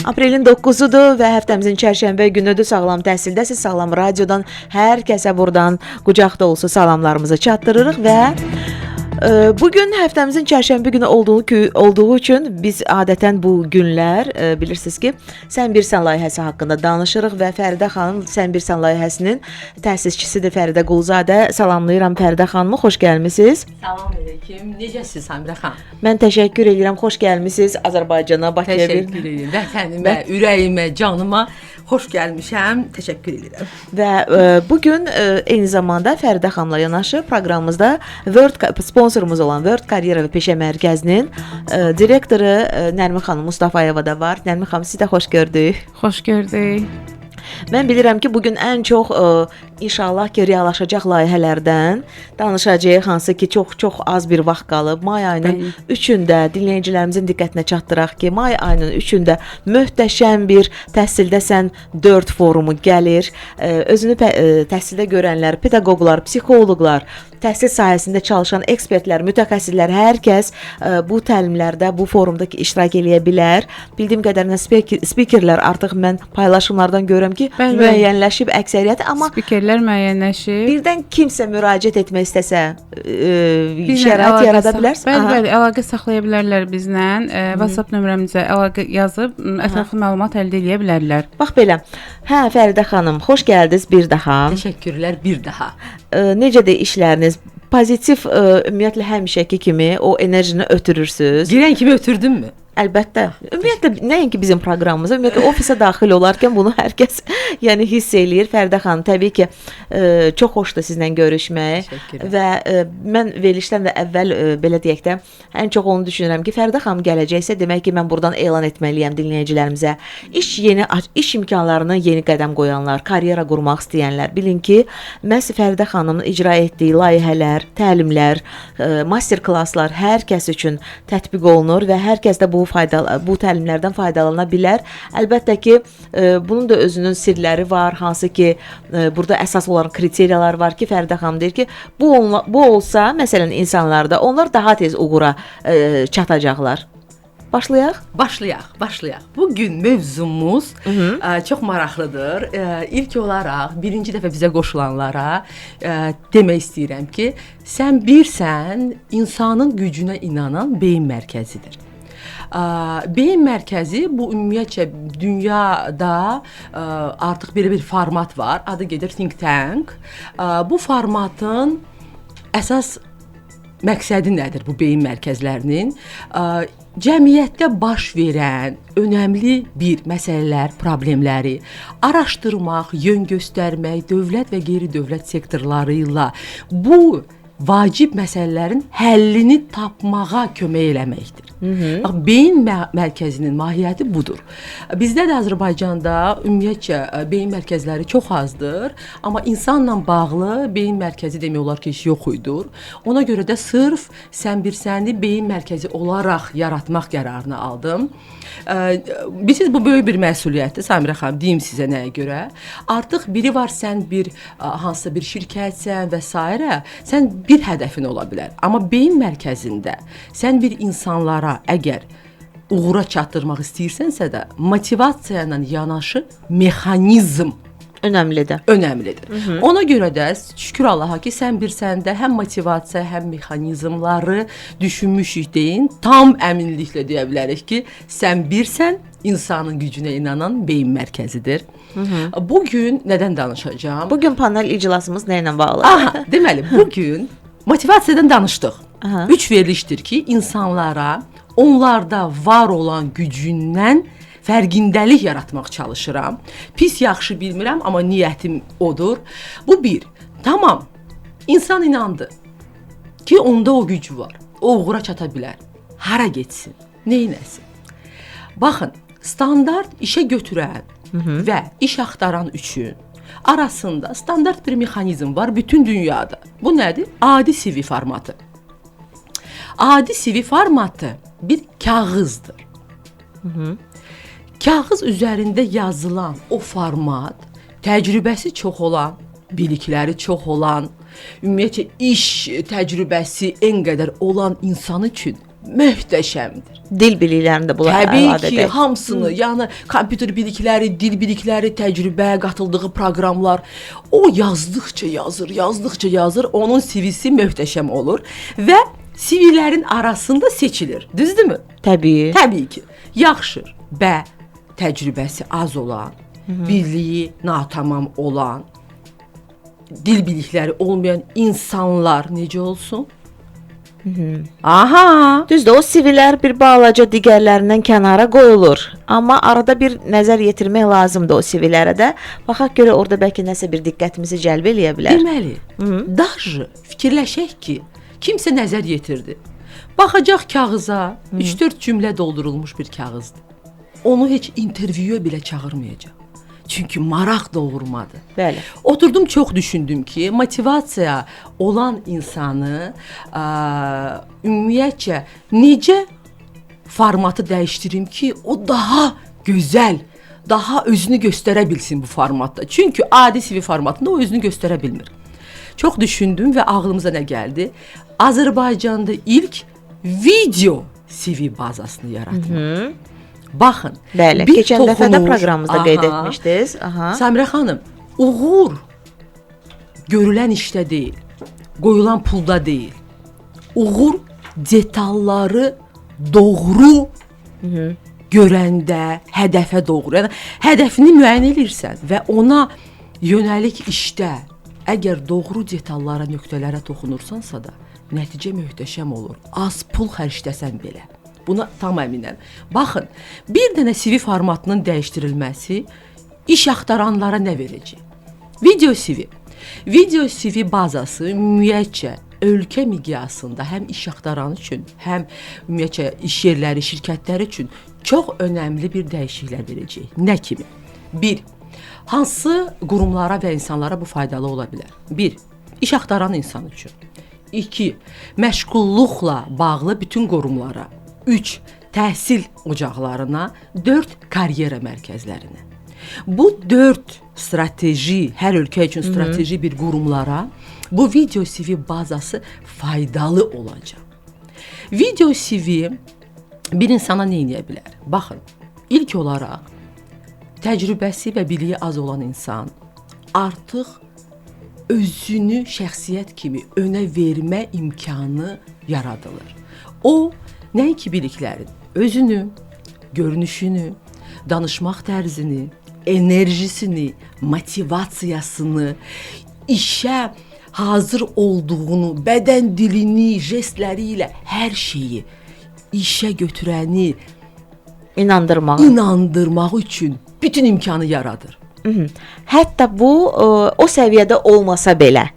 Aprelin 9-udur və həftəmizin çərşənbə günüdür. Sağlam təhsildəsiz, Sağlam Radiodan hər kəsə buradan qucaq dolusu salamlarımızı çatdırırıq və bu gün həftəmizin çərşənbə günü olduğu üçün biz adətən bu günlər bilirsiniz ki, Sən Birsən layihəsi haqqında danışırıq və Fəridə xanım Sən Birsən layihəsinin təsisçisidir Fəridə Quluzadə. Salamlayıram Fəridə xanımı, xoş gəlmisiniz. Salam əleykum. Necəsiz Samirə xanım? Mən təşəkkür edirəm. Xoş gəlmisiniz Azərbaycana, Bakıya bir. Təşəkkür edirəm. Vətənimə, ürəyimə, canıma xoş gəlmişəm. Təşəkkür edirəm. Və bu gün eyni zamanda Fəridə xanımla yanaşı proqramımızda World sponsorumuz olan World Karyera və Peşə Mərkəzinin direktoru Nərmin xanım Mustafayeva da var. Nərmin xanım, sizi də xoş gördük. Xoş gördük. Mən bilirəm ki, bu gün ən çox inşallah ki, reallaşacaq layihələrdən danışacağıq, hansı ki, çox-çox az bir vaxt qalıb. May ayının 3-ündə dinləyicilərimizin diqqətinə çatdıraq ki, may ayının 3-ündə möhtəşəm bir Təhsildə Sən 4 forumu gəlir. Özünü təhsildə görənlər, pedaqoqlar, psixoloqlar, təhsil sahəsində çalışan ekspertlər, mütəxəssislər, hər kəs bu təlimlərdə, bu forumda iştirak eləyə bilər. Bildiyim qədərilə spikerlər artıq mən paylaşımlardan görürəm ki, Bəli, bəli. müəyyənləşib əksəriyyəti, amma Spikerlər müəyyənləşib. birdən kimsə müraciət etmək istəsə, Bizlə şərait əlaqə yarada bilərsiniz? Bəli, bəli, əlaqə saxlaya bilərlər bizlə. WhatsApp nömrəmizə əlaqə yazıb ətraflı məlumat əldə edə bilərlər. Bax belə. Hə, Fəridə xanım, xoş gəldiniz bir daha. Təşəkkürlər bir daha. Necədir işləriniz? Pozitiv, ümumiyyətlə həmişəki kimi o enerjini ötürürsüz. Girən kimi ötürdünmü? Əlbəttə. Ümumiyyətlə nəinki bizim proqramımıza, ümumiyyətlə ofisə daxil olarkən bunu hər kəs yəni hiss eləyir. Fəridə xanım, təbii ki, çox xoşdur sizlə görüşmək Təşəkkürlər. Və mən verilişdən də əvvəl belə deyək də, ən çox onu düşünürəm ki, Fəridə xanım gələcəksə, demək ki, mən buradan elan etməliyəm dinləyicilərimizə. İş imkanlarına yeni qədəm qoyanlar, karyera qurmaq istəyənlər, bilin ki, məhz Fəridə xanımın icra etdiyi layihələr, təlimlər, master klasslar hər kəs üçün tətbiq olunur və hər kəs də bu təlimlərdən faydalana bilər. Əlbəttə ki, bunun da özünün sirləri var, hansı ki, burada əsas olan kriteriyalar var ki, Fəridə xanım deyir ki, bu olsa, məsələn, insanlarda onlar daha tez uğura çatacaqlar. Başlayaq? Başlayaq, başlayaq. Bugün mövzumuz çox maraqlıdır. İlk olaraq birinci dəfə bizə qoşulanlara demək istəyirəm ki, sən birsən, insanın gücünə inanan beyin mərkəzidir. Beyin mərkəzi bu ümumiyyətcə dünyada artıq belə bir format var. Adı gedir think tank. Bu formatın əsas məqsədi nədir bu beyin mərkəzlərinin? Cəmiyyətdə baş verən önəmli bir məsələlər, problemləri araşdırmaq, yön göstərmək, dövlət və qeyri-dövlət sektorları ilə bu vacib məsələlərin həllini tapmağa kömək eləməkdir. Bax, beyin mərkəzinin mahiyyəti budur. Bizdə də Azərbaycanda ümumiyyətcə beyin mərkəzləri çox azdır, amma insanla bağlı beyin mərkəzi demək olar ki, heç yox idur. Ona görə də sırf Sən Birsəni beyin mərkəzi olaraq yaratmaq qərarını aldım. Bilirsiniz, bu böyük bir məsuliyyətdir Samirə xanım, deyim sizə nəyə görə. Artıq biri var, sən bir hansısa bir şirkətsən və sairə, sən bir hədəfin ola bilər. Amma beyin mərkəzində sən bir insanlara əgər uğura çatdırmaq istəyirsənsə də, motivasiya ilə yanaşı mexanizm önəmlidir. Önəmlidir. Ona görə də şükür Allaha ki, sən birsəndə həm motivasiya, həm mexanizmları düşünmüşük deyin. Tam əminliklə deyə bilərik ki, sən birsən, insanın gücünə inanan beyin mərkəzidir. Bugün nədən danışacağam? Bugün panel iclasımız nə ilə bağlı? Aha, deməli, bugün motivasiyadan danışdıq. 3 verilişdir ki, insanlara onlarda var olan gücündən fərqindəlik yaratmaq çalışıram. Pis yaxşı bilmirəm, amma niyyətim odur. Bu bir. Tamam. İnsan inandı ki, onda o güc var. O uğura çata bilər. Hara getsin? Neynəsin? Baxın, standart işə götürən və iş axtaran üçün arasında standart bir mexanizm var bütün dünyada. Bu nədir? Adi CV formatı. Adi CV formatı bir kağızdır. Kağız üzərində yazılan o format təcrübəsi çox olan, bilikləri çox olan, ümumiyyətcə iş təcrübəsi en qədər olan insan üçün Möhtəşəmdir. Dil biliklərini də buna Təbii əlavə ki, edək. hamısını, yəni kompüter bilikləri, dil bilikləri, təcrübə, qatıldığı proqramlar, o yazdıqca yazır, yazdıqca yazır, onun CV-si möhtəşəm olur və CV-lərin arasında seçilir. Düzdürmü? Təbii. Təbii ki. Yaxşı. B təcrübəsi az olan, biliyi natamam olan, dil bilikləri olmayan insanlar necə olsun? Aha. Düzdür, o CV-lər bir balaca digərlərindən kənara qoyulur. Amma arada bir nəzər yetirmək lazımdır o CV-lərə də. Baxaq görə orada bəlkə nəsə bir diqqətimizi cəlb eləyə bilər. Deməli, daşı fikirləşək ki, kimsə nəzər yetirdi. Baxacaq kağıza, 3-4 cümlə doldurulmuş bir kağızdır. Onu heç intervyuya belə çağırmayacaq. Çünki maraq doğurmadı. Bəli. Oturdum çox düşündüm ki, motivasiya olan insanı ümumiyyətcə necə formatı dəyişdirim ki, o daha gözəl, daha özünü göstərə bilsin bu formatda. Çünki adi CV formatında o özünü göstərə bilmir. Çox düşündüm və ağlımıza nə gəldi? Azərbaycanda ilk video CV bazasını yaratmaq. Baxın. Bəli, bir keçən dəfə də toxunuş- proqramımızda qeyd Aha. etmişdiniz. Aha. Samirə xanım, uğur görülən işdə deyil, qoyulan pulda deyil. Uğur detalları doğru görəndə, hədəfə doğru. Yəni hədəfini müəyyən eləyirsən və ona yönəlik işdə əgər doğru detallara, nöqtələrə toxunursansa da, nəticə möhtəşəm olur. Az pul xərcləsən belə. Buna tam əminəm. Baxın, bir dənə CV formatının dəyişdirilməsi iş axtaranlara nə verəcək? Video CV. Video CV bazası ümumiyyətcə ölkə miqyasında həm iş axtaran üçün, həm ümumiyyətcə iş yerləri, şirkətlər üçün çox önəmli bir dəyişikliklər verəcək. Nə kimi? 1. Hansı qurumlara və insanlara bu faydalı ola bilər? 1. İş axtaran insan üçün. 2. Məşğulluqla bağlı bütün qurumlara. 3. Təhsil ocaqlarına, 4. Karyera mərkəzlərinə. Bu 4 strateji, hər ölkə üçün strateji bir qurumlara bu video CV bazası faydalı olacaq. Video CV bir insana nə edə bilər? Baxın, ilk olaraq təcrübəsi və biliyi az olan insan artıq özünü şəxsiyyət kimi önə vermə imkanı yaradılır. O, nəinki biliklərin, özünü, görünüşünü, danışmaq tərzini, enerjisini, motivasiyasını, işə hazır olduğunu, bədən dilini, jestləri ilə hər şeyi işə götürəni İnandırmağı. inandırmaq üçün bütün imkanı yaradır. Hətta bu o səviyyədə olmasa belə,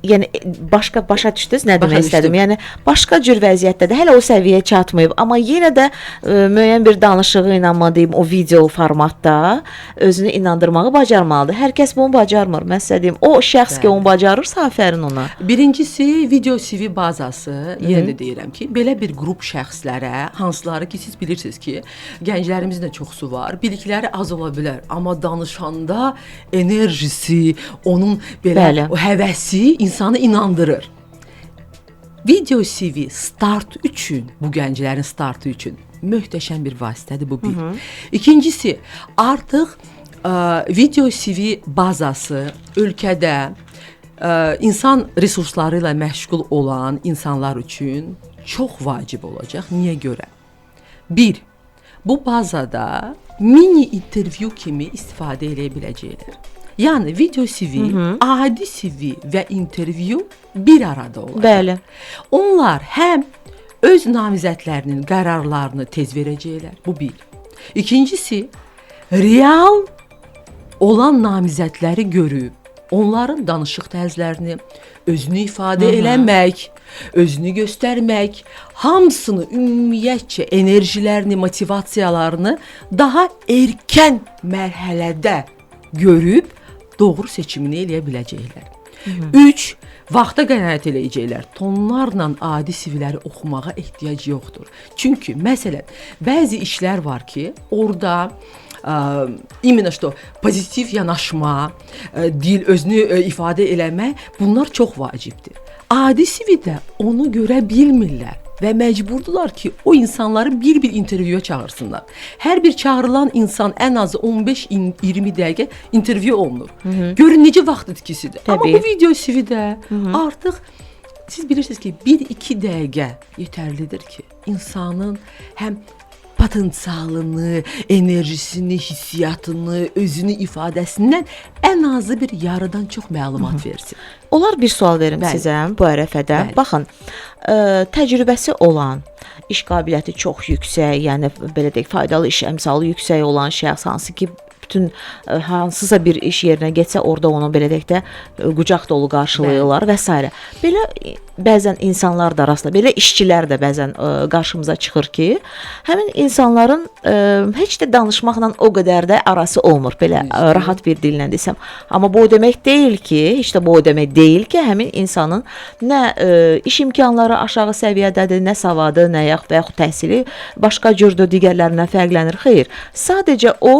yəni başqa başa düşdünüz nə Başa demək istədim? düşdüm. Yəni başqa cür vəziyyətdə də hələ o səviyyəyə çatmayıb, amma yenə də müəyyən bir danışığı ilə mı deyim, o video formatda özünü inandırmağı bacarmalıdır. Hər kəs bunu bacarmır. Mən sizə deyim, o şəxs ki Bəli. onu bacarırsa, afərin ona. Birincisi video CV bazası, yenə də deyirəm ki, belə bir qrup şəxslərə, hansıları ki, siz bilirsiniz ki, gənclərimizin də çoxsu var, bilikləri az ola bilər, amma danışanda enerjisi, onun belə Bəli. o həvəsi insanı inandırır. Video CV start üçün, bu gənclərin startı üçün möhtəşəm bir vasitədir bu bir. İkincisi, artıq video CV bazası ölkədə insan resursları ilə məşğul olan insanlar üçün çox vacib olacaq. Niyə görə? Bir, bu bazada mini intervyu kimi istifadə eləyə biləcəklər. Yəni video CV, adi CV və intervyu bir arada olacaq. Bəli. Onlar həm öz namizədlərinin qərarlarını tez verəcəklər. Bu bir. İkincisi, real olan namizədləri görüb, onların danışıq tərzlərini, özünü ifadə eləmək, özünü göstərmək, hamısını ümumiyyətcə enerjilərini, motivasiyalarını daha erkən mərhələdə görüb doğru seçimini eləyə biləcəklər. 3. Vaxta qənaət eləyəcəklər. Tonlarla adi CV-ləri oxumağa ehtiyac yoxdur. Çünki məsələn, bəzi işlər var ki, orada именно что pozitiv yanaşma, dil özünü ifadə eləmək, bunlar çox vacibdir. Adi CV-də onu görə bilmirlər. Və məcburdular ki, o insanları bir-bir intervyuya çağırsınlar. Hər bir çağırılan insan ən azı 15-20 dəqiqə intervyu olunur. Görün necə vaxt itkisidir. Amma bu video CV-də artıq siz bilirsiniz ki, 1-2 dəqiqə yetərlidir ki, insanın həm potensialını, enerjisini, hissiyatını, özünü ifadəsindən ən azı bir yarıdan çox məlumat versin. Olar bir sual verim Bəli. sizə bu ərəfədə. Bəli. Baxın, təcrübəsi olan, iş qabiliyyəti çox yüksək, yəni belə deyək, faydalı iş əmsalı yüksək olan şəxs hansı ki bütün hansısa bir iş yerinə getsə, orada onu belə deyək də qucaq dolu qarşılayırlar və s. Belə bəzən insanlar da rastla, belə işçilər də bəzən qarşımıza çıxır ki, həmin insanların heç də danışmaqla o qədər də arası olmur, belə rahat bir dillə desəm. Amma bu o demək deyil ki, heç də bu o demək deyil ki, həmin insanın nə iş imkanları aşağı səviyyədədir, nə savadı, nə və yaxud təhsili başqa cürdür, digərlərindən fərqlənir. Xeyr, sadəcə o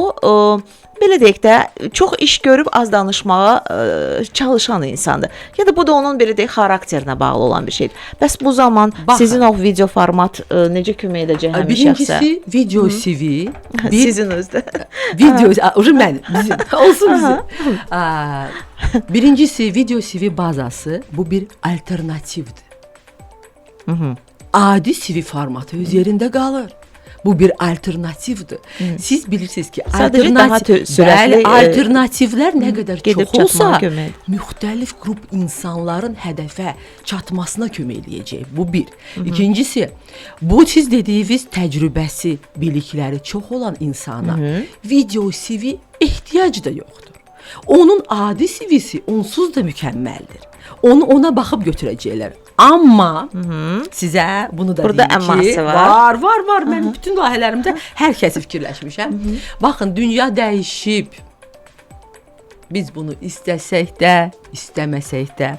belə deyək də, çox iş görüb az danışmağa çalışan insandır. Ya da bu da onun belə deyək xarakterinə bağlı olan bir şeydir. Bəs bu zaman Baxın, sizin o video format necə kömək edəcək həmin şəxsə? Birincisi video CV, bir Sizin özdə. video, уже mənim, bizim, olsun bizim. Birincisi video CV bazası bu bir alternativdir. Adi CV formatı öz yerində qalır. Bu bir alternativdir. Siz bilirsiniz ki, Sadəcə daha sürətli, bəli, alternativlər nə qədər gedib çox olsa, çatmağa kömək edir. müxtəlif qrup insanların hədəfə çatmasına kömək eləyəcək. Bu bir. İkincisi, bu siz dediyiniz təcrübəsi, bilikləri çox olan insana video CV ehtiyacı da yoxdur. Onun adi CV-si onsuz da mükəmməldir. Onu ona baxıb götürəcəklər. Amma sizə bunu da Burada deyim ki, əmması var. Var. Mən bütün layihələrimdə hər kəsi fikirləşmişəm. Baxın, dünya dəyişib. Biz bunu istəsək də, istəməsək də,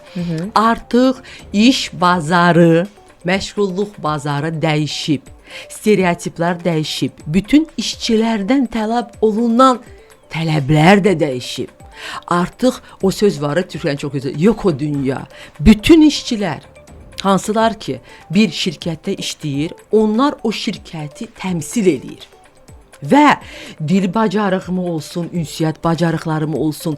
artıq iş bazarı, məşğulluq bazarı dəyişib. Stereotiplər dəyişib. Bütün işçilərdən tələb olunan tələblər də dəyişib. Artıq o söz var, türklərin çox gözəl. Yox o dünya. Bütün işçilər hansılar ki bir şirkətdə işləyir, onlar o şirkəti təmsil eləyir. Və dil bacarığımı olsun, ünsiyyət bacarıqlarımı olsun,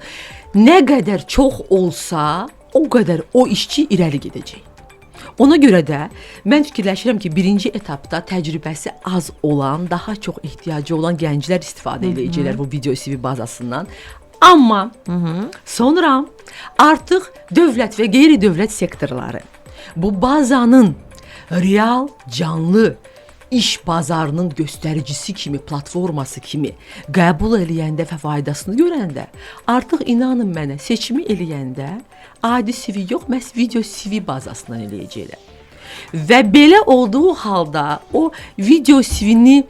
nə qədər çox olsa, o qədər o işçi irəli gedəcək. Ona görə də mən fikirləşirəm ki, birinci etapda təcrübəsi az olan, daha çox ehtiyacı olan gənclər istifadə edəcəklər bu video CV bazasından. Amma sonra artıq dövlət və qeyri-dövlət sektorları bu bazanın real, canlı iş bazarının göstəricisi kimi, platforması kimi qəbul eləyəndə və faydasını görəndə, artıq inanın mənə, seçimi eləyəndə adi CV yox, məhz video CV bazasından eləyəcəklər. Və belə olduğu halda o video CV-ni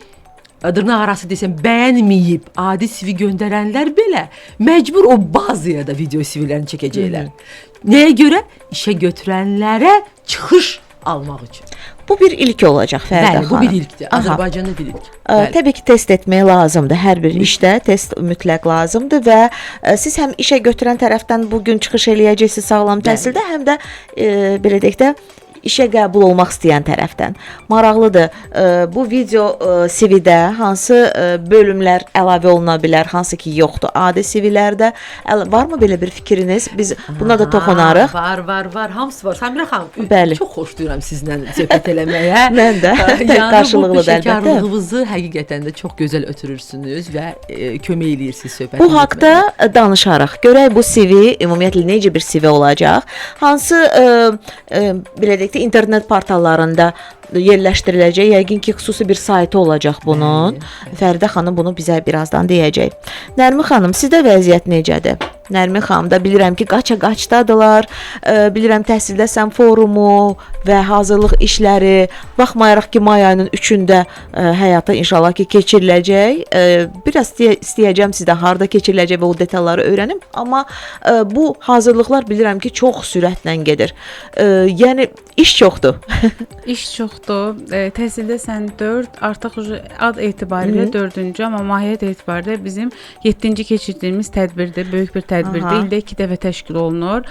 dırnaq arası desəm bəyənməyib adi CV göndərənlər belə məcbur o bazaya da video CV-lərini çəkəcəklər. Nəyə görə? İşə götürənlərə çıxış almaq üçün. Bu bir ilk olacaq Fərdə Bəli, bu xanım. bir ilkdir. Aha. Azərbaycanda bir ilk. Bəli. Təbii ki, test etmək lazımdır. Hər bir işdə test mütləq lazımdır və siz həm işə götürən tərəfdən bu gün çıxış eləyəcəksiniz sağlam təhsildə, həm də belə deyək də işə qəbul olmaq istəyən tərəfdən. Maraqlıdır. Bu video CV-də hansı bölümlər əlavə oluna bilər, hansı ki yoxdur adi CV-lərdə? Varmı belə bir fikriniz? Biz buna da toxunarıq. Var. Hamısı var. Samirə xanım, Bəli. çox xoşlayıram sizlə söhbət eləməyə. Mən də. Yəni Qarşılıqlı bu da əlbəttə. peşəkarlığınızı həqiqətən də çox gözəl ötürürsünüz və kömək eləyirsiniz söhbətin Bu haqda danışarıq. Görək bu CV ümumiyyətlə necə bir CV olacaq? Hansı belə deyək də internet portallarında yerləşdiriləcək? Yəqin ki, xüsusi bir saytı olacaq bunun. Bəli, Fəridə xanım bunu bizə birazdan deyəcək. Nərmin xanım, sizdə vəziyyət necədir? Nərmin xanım da bilirəm ki, qaça-qaçdadılar. Bilirəm təhsildəsən forumu və hazırlıq işləri, baxmayaraq ki, may ayının 3-ündə həyata inşallah ki keçiriləcək. Biraz istəyəcəm sizdən harda keçiriləcək və o detalları öyrənim, amma bu hazırlıqlar bilirəm ki, çox sürətlə gedir. Yəni iş çoxdur. İş çoxdur. Təhsildəsən 4, artıq ad etibarilə 4-cü, amma mahiyyət etibarilə bizim 7-ci keçirdiyimiz tədbirdir, böyük bir tədbirdir. Aha. İldə 2 dəfə təşkil olunur.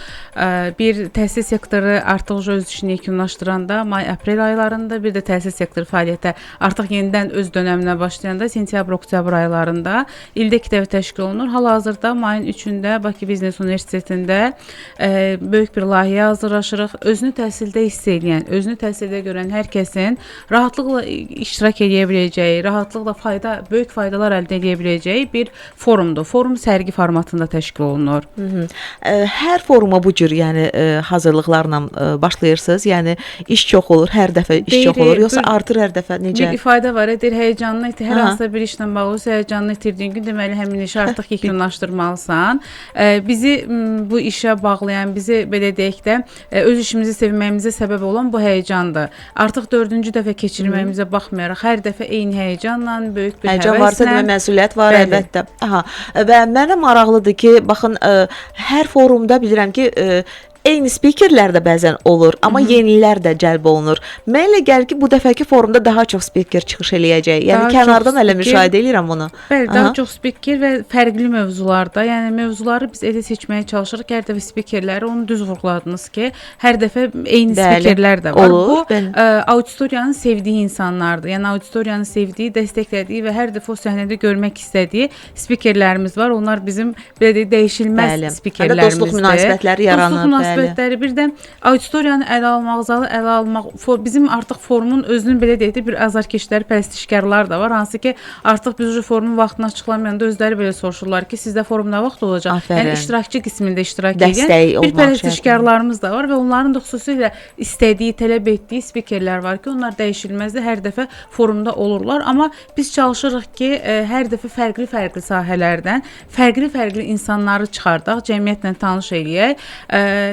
Bir təhsil sektoru artıq öz işini yekunlaşdıranda may-aprel aylarında, bir də təhsil sektoru fəaliyyətə artıq yenidən öz dönəminə başlayanda sentyabr-oktyabr aylarında ildə 2 dəfə təşkil olunur. Hal-hazırda mayın 3-ündə Bakı Biznes Universitetində böyük bir layihəyə hazırlaşırıq. Özünü təhsildə hiss edən, özünü təhsildə görən hər kəsin rahatlıqla iştirak edə biləcəyi, rahatlıqla böyük faydalar əldə edə biləcəyi bir forumdur. Forum sərgi formatında təşkil olunur. Hər foruma bu cür, yəni hazırlıqlarla başlayırsınız. Yəni iş çox olur, hər dəfə iş çox olur, yoxsa artır hər dəfə necə? Bir ifadə var, deyir həyəcanını itir, hər hansısa bir işlə bağlı həyəcanını itirdiyin gün, deməli həmin işi artıq yekunlaşdırmalısan. Bizi bu işə bağlayan, bizi belə deyək də öz işimizi sevməyimizə səbəb olan bu həyəcandır. Artıq 4-cü dəfə keçirməyimizə baxmayaraq, hər dəfə eyni həyəcanla, böyük bir həyəcan həvəslə. Varsa demək məsuliyyət var, bəli. Əlbəttə. Aha. Və mənə maraqlıdır ki, baxın, hər forumda bilirəm ki, eyni spikerlər də bəzən olur, amma yenilər də cəlb olunur. Mənə elə gəlir ki, bu dəfəki forumda daha çox spiker çıxış eləyəcək. Yəni daha kənardan hələ müşahidə eləyirəm bunu. Bəli, daha çox spiker və fərqli mövzularda. Yəni mövzuları biz elə seçməyə çalışırıq ki, hər dəfə spikerləri, onu düz vurğuladınız ki, hər dəfə eyni spikerlər də var. Olur, bu auditoriyanın sevdiyi insanlardır. Yəni auditoriyanın sevdiyi, dəstəklədiyi və hər dəfə o səhnədə görmək istədiyi spikerlərimiz var. Onlar bizim belə deyək, dəyişilməz spikerlərimizdir. Dostluq münasibətləri yaranır. Dostluq münasibətləri, bir də auditoriyanı ələ almaq, zalı ələ almaq, bizim artıq forumun özünün belə deyək də bir azarkeşlər, pərəstişkarlar da var, hansı ki artıq biz forumun vaxtını açıqlamayanda özləri belə soruşurlar ki, sizdə forum nə vaxt olacaq? Aferin. Yəni iştirakçı qismində iştirak edən bir pərəstişkarlarımız da var və onların da xüsusilə istədiyi, tələb etdiyi spikerlər var ki, onlar dəyişilməzdir, hər dəfə forumda olurlar. Amma biz çalışırıq ki, hər dəfə fərqli-fərqli sahələrdən fərqli-fərqli insanları çıxardaq, cəmiyyətlə tanış eləyək.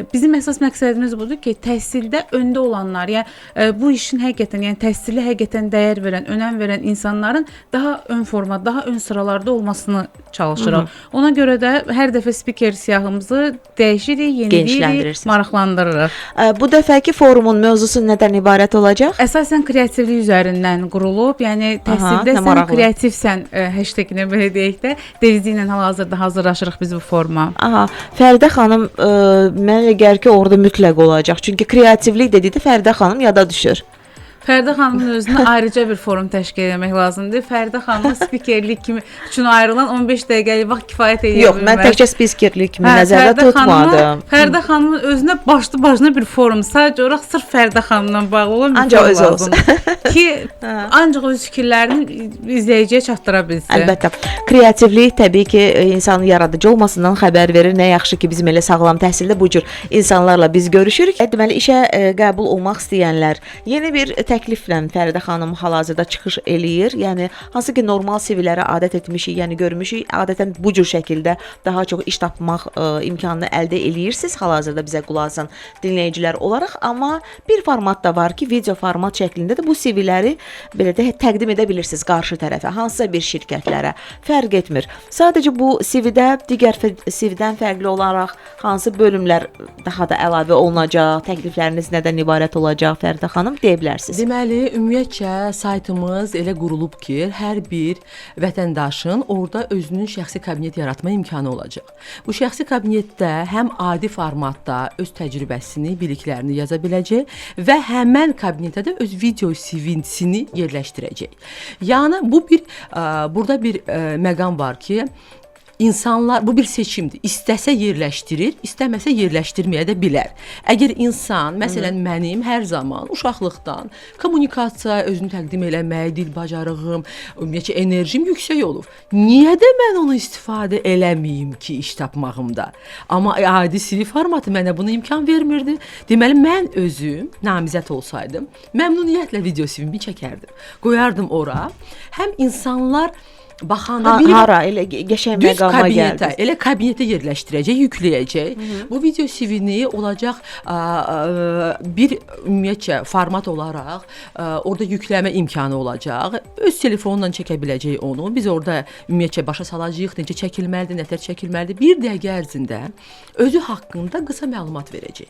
Bizim əsas məqsədimiz budur ki, təhsildə öndə olanlar, yəni bu işin həqiqətən, yəni təhsilə həqiqətən dəyər verən, önəm verən insanların daha ön forma, daha ön sıralarda olmasını çalışırıq. Ona görə də hər dəfə spiker siyahımızı dəyişirik, yeniləyirik, maraqlandırırıq. Bu dəfəki forumun mövzusu nədən ibarət olacaq? Əsasən kreativlik üzərindən qurulub, yəni təhsildə sən kreativsən hashtag-inə belə deyək də, devizi ilə hal-hazırda hazırlaşırıq biz bu foruma. Aha, Fəridə xanım, mənə elə gəlir ki, orada mütləq olacaq. Çünki kreativlik dedikdə Fəridə xanım yada düşür. Fəridə xanımın özünə ayrıca bir forum təşkil etmək lazımdır. Fəridə xanımın spikerlik kimi üçün ayrılan 15 dəqiqəlik vaxt kifayət edə bilməz. Yox, mən təkcə spikerlik kimi nəzərdə tutmadım. Fəridə xanımın özünə başlı başına bir forum, sadəcə olaraq sırf Fəridə xanımla bağlı olan bir ancaq forum özü olsun. Ki, ancaq öz fikirlərini izləyiciyə çatdıra bilsin. Əlbəttə. Kreativlik təbii ki, insanın yaradıcı olmasından xəbər verir. Nə yaxşı ki, bizim elə sağlam təhsildə bu cür insanlarla biz görüşürük. Deməli, işə qəbul olmaq istəyənlər yeni bir təkliflə Fəridə xanım hal-hazırda çıxış eləyir. Yəni hansı ki normal CV-lərə adət etmişik, yəni görmüşük, adətən bu cür şəkildə daha çox iş tapmaq imkanını əldə eləyirsiniz hal-hazırda bizə qulaq asan dinləyicilər olaraq, amma bir format da var ki, video format şəklində də bu CV-ləri belə də təqdim edə bilirsiniz qarşı tərəfə, hansısa bir şirkətlərə, fərq etmir. Sadəcə bu CV-də digər CV-dən fərqli olaraq hansı bölümlər daha da əlavə olunacaq, təklifləriniz nədən ibarət olacaq Fəridə xanım deyə bilərsiniz. Deməli, ümumiyyətcə saytımız elə qurulub ki, hər bir vətəndaşın orada özünün şəxsi kabinet yaratma imkanı olacaq. Bu şəxsi kabinetdə həm adi formatda öz təcrübəsini, biliklərini yaza biləcək və həmən kabinetdə də öz video CV-sini yerləşdirəcək. Yəni bu bir burada bir məqam var ki, İnsanlar, bu bir seçimdir. İstəsə yerləşdirir, istəməsə yerləşdirməyə də bilər. Əgər insan, məsələn, mənim hər zaman uşaqlıqdan kommunikasiya, özünü təqdim eləmək, dil bacarığım, ümumiyyətcə enerjim yüksək olub. Niyə də mən onu istifadə eləməyim ki, iş tapmağımda? Amma adi CV formatı mənə buna imkan vermirdi. Deməli, mən özüm namizəd olsaydım, məmnuniyyətlə video CV-mi çəkərdim. Qoyardım ora. Həm insanlar baxanda biri hara elə qəşəng məqama gəldi. Elə kabinetə yerləşdirəcək, yükləyəcək. Bu video CV-ni olacaq bir ümumiyyətcə format olaraq orada yükləmə imkanı olacaq. Öz telefonla çəkə biləcək onu. Biz orada ümumiyyətcə başa salacağıq, necə çəkilməlidir, nətər çəkilməlidir. Bir dəqiqə ərzində özü haqqında qısa məlumat verəcək.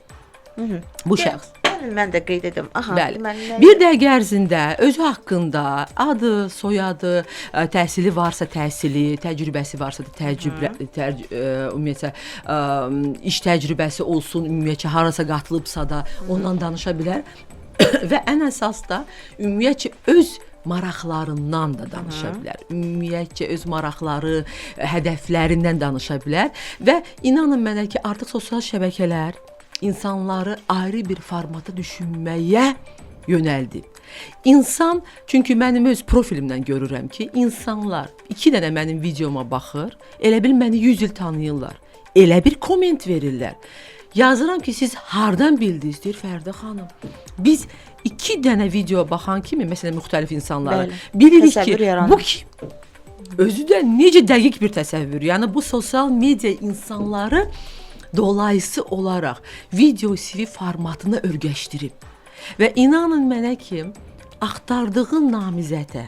Bu şəxs. Gəlin mən də qeyd edim. Aha, Bəli. deməli nə- Bir dəqiqə ərzində özü haqqında adı, soyadı, təhsili varsa təhsili, təcrübəsi varsa da təcrübə, ümumiyyətcə iş təcrübəsi olsun, ümumiyyətcə harasa qatılıbsa da ondan danışa bilər və ən əsas da ümumiyyətcə öz maraqlarından da danışa bilər. Ümumiyyətcə öz maraqları, hədəflərindən danışa bilər və inanın mənə ki, artıq sosial şəbəkələr insanları ayrı bir formata düşünməyə yönəldib. İnsan, çünki mənim öz profilimdən görürəm ki, insanlar iki dənə mənim videoma baxır, elə bil məni 100 il tanıyırlar. Elə bir komment verirlər. Yazıram ki, siz hardan bildiniz, deyir Fərdə xanım. Biz iki dənə video baxan kimi, məsələn, müxtəlif insanlara Bəli. bilirik ki, yaranır. bu kim? Özü də necə dəqiq bir təsəvvür. Yəni bu sosial media insanları dolayısı olaraq video CV formatına örgəşdirib. Və inanın mənə ki, axtardığın namizədə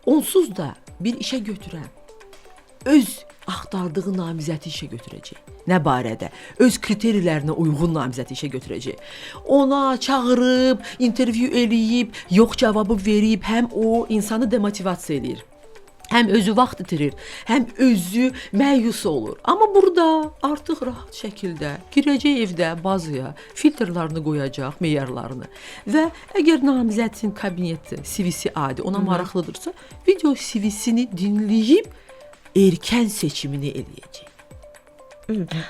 onsuz da bir işə götürən öz axtardığı namizədi işə götürəcək. Nə barədə? Öz kriteriyalarına uyğun namizədi işə götürəcək. Ona çağırıb, intervyu eləyib, yox cavabı verib, həm o insanı demotivasiya eləyir. Həm özü vaxt itirir, həm özü məyus olur. Amma burada artıq rahat şəkildə girəcək evdə bazaya, filtrlarını qoyacaq, meyarlarını və əgər namizədin kabineti, CV-si adi, ona maraqlıdırsa, video CV-sini dinləyib erkən seçimini eləyəcək.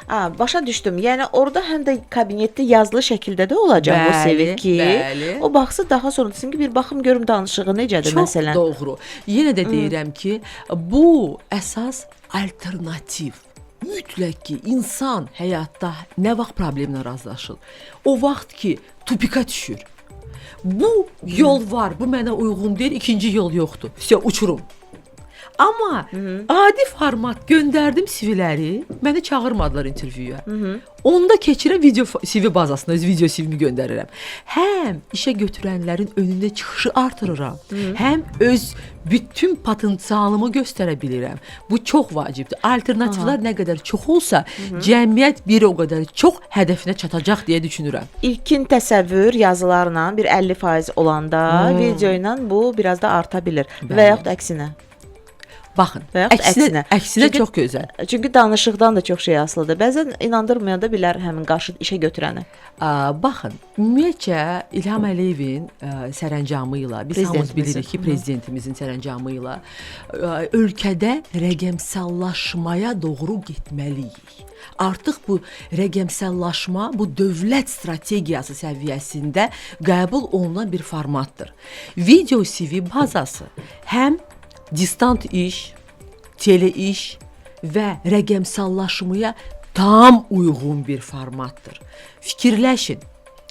Ha, başa düşdüm. Yəni orada həm də kabinetdə yazılı şəkildə də olacaq bu CV ki, bəli. o baxsa daha sonra desin ki, bir baxım görüm danışığı necədir Çox məsələn. doğru. Yenə də deyirəm ki, bu əsas alternativ. Mütləq ki, insan həyatda nə vaxt problemlə razılaşır? O vaxt ki, tupika düşür. Bu yol var, bu mənə uyğun deyil, ikinci yol yoxdur. Vəsə uçurum. Amma adi format göndərdim CV-ləri, məni çağırmadılar intervyuya. Onda keçirəm video CV bazasına öz video CV-mi göndərirəm. Həm işə götürənlərin önündə çıxışı artırıram, həm öz bütün potensialımı göstərə bilirəm. Bu çox vacibdir. Alternativlər nə qədər çox olsa, cəmiyyət bir o qədər çox hədəfinə çatacaq deyə düşünürəm. İlkin təsəvvür yazılarla bir 50% olanda video ilə bu biraz da arta bilər və yaxud əksinə. Baxın, Və yaxud əksinə, əksinə. əksinə çox gözəl. Çünki danışıqdan da çox şey asılıdır. Bəzən inandırmayan da bilər həmin qarşı işə götürəni. Baxın, ümumiyyətcə İlham Əliyevin sərəncamı ilə biz hamımız bilirik ki, prezidentimizin sərəncamı ilə ölkədə rəqəmsallaşmaya doğru getməliyik. Artıq bu rəqəmsallaşma bu dövlət strategiyası səviyyəsində qəbul olunan bir formatdır. Video CV bazası həm distant iş, tele iş və rəqəmsallaşmaya tam uyğun bir formatdır. Fikirləşin.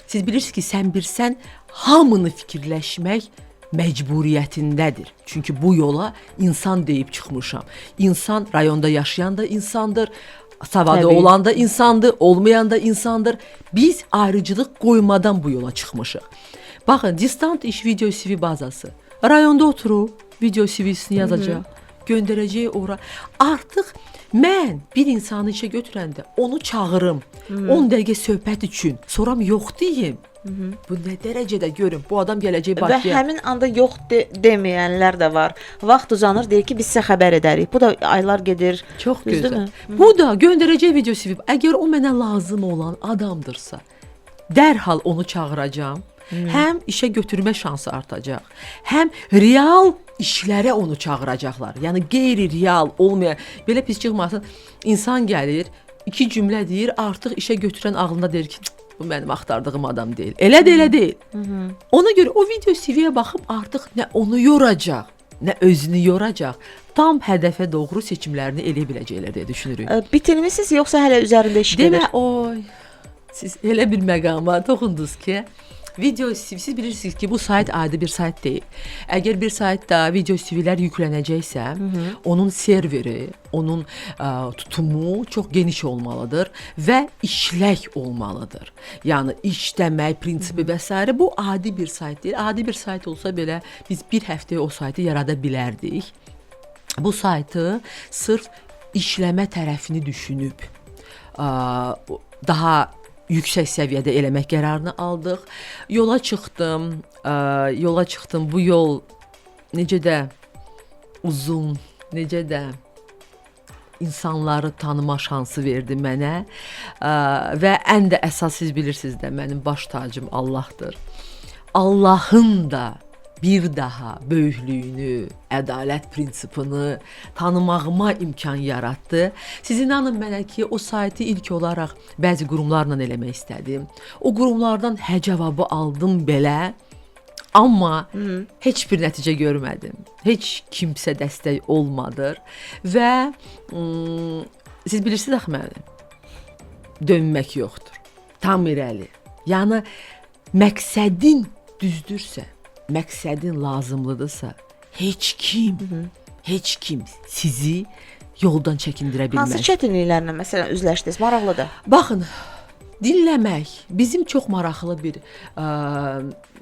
Siz bilirsiniz ki, sən birsən hamını fikirləşmək məcburiyyətindədir. Çünki bu yola insan deyib çıxmışam. İnsan rayonda yaşayan da insandır, savadı Təbii. olan da insandır, olmayan da insandır. Biz ayrıcılıq qoymadan bu yola çıxmışıq. Baxın, distant iş video CV bazası. Rayonda oturub video CV-sini yazacaq, göndərəcək ora. Artıq mən bir insanı işə götürəndə onu çağırım. 10 dəqiqə söhbət üçün, sonra yox deyim. Bu nə dərəcədə görün, bu adam gələcək Və Bakıya. həmin anda yox deməyənlər də var. Vaxt uzanır, deyir ki, biz sizə xəbər edərik. Bu da aylar gedir. Çox gözəl. Bu da göndərəcək video CV. Əgər o mənə lazım olan adamdırsa, dərhal onu çağıracağam. Həm işə götürmə şansı artacaq, həm real işlərə onu çağıracaqlar. Yəni qeyri-real olmayan, belə pis çıxmasın. İnsan gəlir, iki cümlə deyir, artıq işə götürən ağlında deyir ki, "Cık, bu mənim axtardığım adam deyil. Elə də elə deyil. Ona görə o video CV-yə baxıb artıq nə onu yoracaq, nə özünü yoracaq. Tam hədəfə doğru seçimlərini eləyə biləcəklər deyə düşünürük. Bitirmisiniz yoxsa hələ üzərində iş gedir? Demə, oy, siz elə bir məqama toxundunuz ki, video CV, siz bilirsiniz ki, bu sayt adi bir sayt deyil. Əgər bir saytda video CV-lər yüklənəcəksə, onun serveri, onun tutumu çox geniş olmalıdır və işlək olmalıdır. Yəni işləmək prinsipi və sairə bu adi bir sayt deyil. Adi bir sayt olsa belə biz bir həftəyə o saytı yarada bilərdik. Bu saytı sırf işləmə tərəfini düşünüb daha yüksək səviyyədə eləmək qərarını aldıq. Yola çıxdım. Yola çıxdım. Bu yol necə də uzun, necə də insanları tanıma şansı verdi mənə. Və ən də əsas siz bilirsiniz də mənim baş tacım Allahdır. Allahın da bir daha böyüklüyünü, ədalət prinsipini tanımağıma imkan yaratdı. Siz inanın mənə ki, o saytı ilk olaraq bəzi qurumlarla eləmək istədim. O qurumlardan hə cavabı aldım belə. Amma heç bir nəticə görmədim. Heç kimsə dəstək olmadı və siz bilirsiniz axı məni. Dönmək yoxdur. Tam irəli. Yəni məqsədin düzdürsə, məqsədin lazımlıdırsa, heç kim, heç kim sizi yoldan çəkindirə bilməz. Hansı çətinliklərlə məsələn üzləşdiniz? Maraqlıdır. Baxın, dinləmək bizim çox maraqlı bir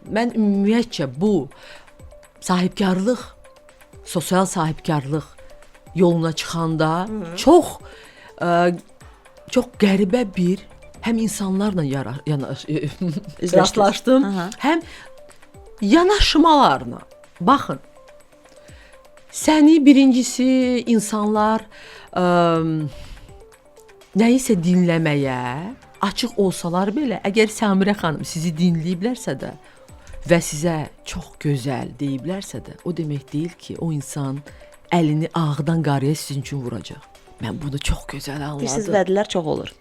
mən ümumiyyətcə bu sahibkarlıq, sosial sahibkarlıq yoluna çıxanda çox çox qəribə bir həm insanlarla rastlaşdım, həm yanaşmalarla. Baxın, səni birincisi insanlar nəyisə dinləməyə açıq olsalar belə, əgər Samirə xanım sizi dinləyiblərsə də və sizə çox gözəl deyiblərsə də, o demək deyil ki, o insan əlini ağdan qarıya sizin üçün vuracaq. Mən bunu çox gözəl anladım. Deyirsiz, vədlər çox olur.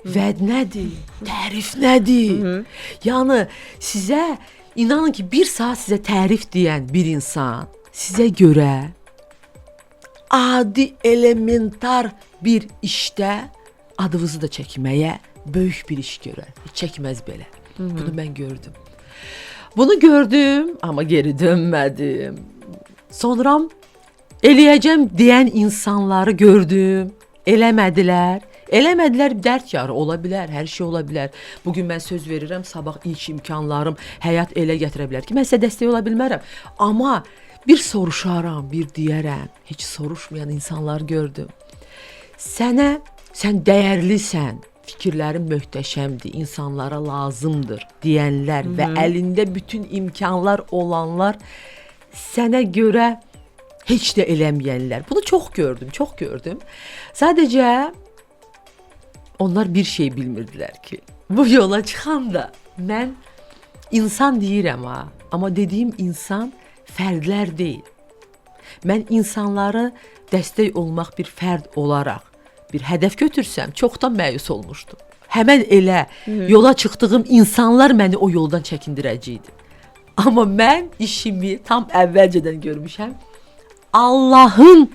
Vəd nədir? Tərif nədir? Yəni sizə inanın ki, bir saat sizə tərif deyən bir insan sizə görə adi, elementar bir işdə adınızı da çəkməyə böyük bir iş görər. Heç çəkməz belə. Bunu mən gördüm. Bunu gördüm, amma geri dönmədim. Sonra eləyəcəm deyən insanları gördüm. Eləmədilər. Eləmədilər, dərd yarı ola bilər, hər şey ola bilər. Bugün mən söz verirəm, sabah ilk imkanlarım həyat elə gətirə bilər ki, mən sizə dəstək ola bilmərəm. Amma bir soruşaram, bir deyərəm. Heç soruşmayan insanlar gördüm. Sənə, sən dəyərlisən, fikirlərin möhtəşəmdir, insanlara lazımdır deyənlər və əlində bütün imkanlar olanlar sənə görə heç də eləməyənlər. Bunu çox gördüm, çox gördüm. Sadəcə onlar bir şey bilmirdilər ki, bu yola çıxanda mən insan deyirəm ha, amma dediyim insan fərdlər deyil. Mən insanları dəstək olmaq bir fərd olaraq bir hədəf götürsəm, çoxdan məyus olmuşdum. Həmən elə yola çıxdığım insanlar məni o yoldan çəkindirəcəkdi. Amma mən işimi tam əvvəlcədən görmüşəm. Allahın